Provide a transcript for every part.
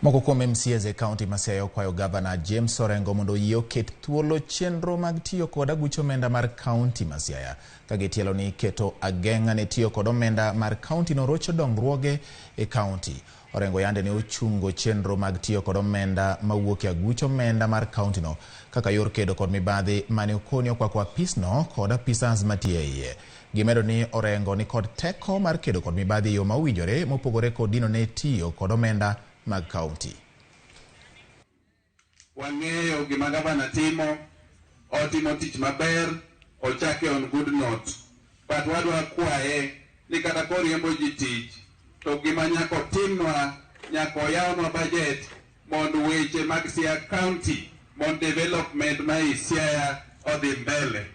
Moko kuom MCAs e kaunti ma Siaya okwayo Gavana James Orengo mondo oyie oket thuolo chenro mag tiyo kod aguch omenda mar kaunti ma Siaya ka gitielo ni keto ageng'a ne tiyo kod omenda mar kaunti no rocho dongruoge e kaunti. Orengo yande ne ochungo chenro mag tiyo kod omenda mawuok e aguch omenda mar kaunti no kaka yor kedo kod mibadhi mane okoni okwako apisno kod apisas matiyo e iye. Gimedo ni Orengo ni kod teko mar kedo kod mibadhi e yo ma owinjore mopogore kod dino ne tiyo kod omenda mag kaunti. Wang'eyo gima gavana timo, otimo tich maber, ochake on good note. But wadwa kwaye ni kata koriembo ji tich, to gima nyaka otimnwa, nyaka oyawnwa budget mondo weche mag Siaya County, mondo development ma ei Siaya odhi mbele.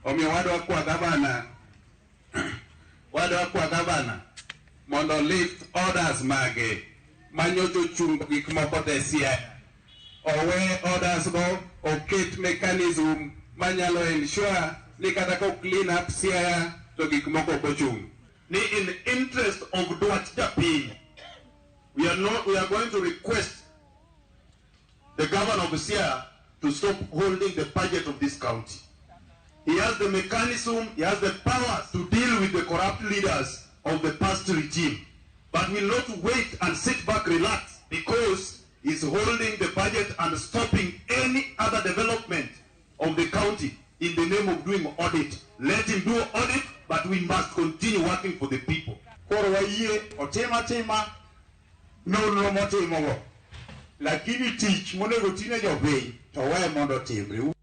Omiyo wadwa kwa gavana mondo lift orders mage manyocha ochungo gik moko te Siaya. Owe orders go, oket mechanism manyalo ensure ni kata ko clean up Siaya to gik moko ok ochung'. Ni in interest of dwach japiny, we are not, we are going to request the governor of Siaya to stop holding the budget of this county. He has the mechanism, he has the power to deal with the corrupt leaders of the past regime. But will not wait and sit back, relax, because he's holding the budget and stopping any other development of the county in the name of doing audit. Let him do audit, but we must continue working for the people. Koro wayie otim atima nonro motimogo, lakini tich monego tine jopiny to we mondo otimre.